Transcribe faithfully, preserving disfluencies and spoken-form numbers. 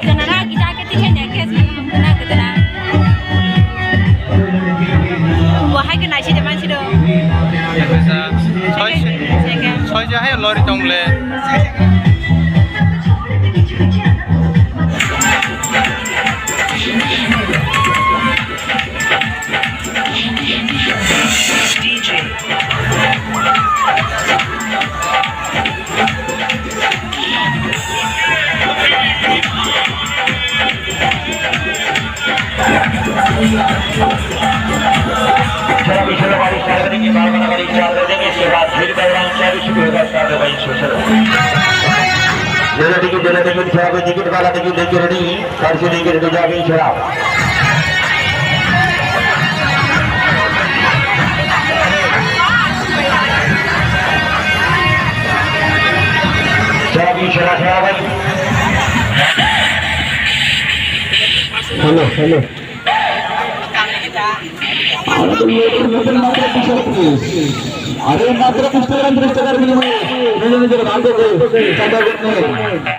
Janara gija ke tichai ne case kana kana kana. Wahai ke naisi de mansi do. Soi se, soi se hai lori tong le. जरा भी चलो भाई, चार बजे के बाद बना भाई, चार बजे के, इसके बाद फिर दौरान चार बजे शुरू होगा, चार बजे भाई, सोच लो। जरा देखिए, जरा देखिए, जरा भी देखिए, वाला देखिए, देखिए, ready. Karshi ni kiri tu jabi chera. Jabi chera, chera bhai. Hello, hello. Are matro bish taka, tiris taka binimoye nijo nijor bhante koi chanda korte.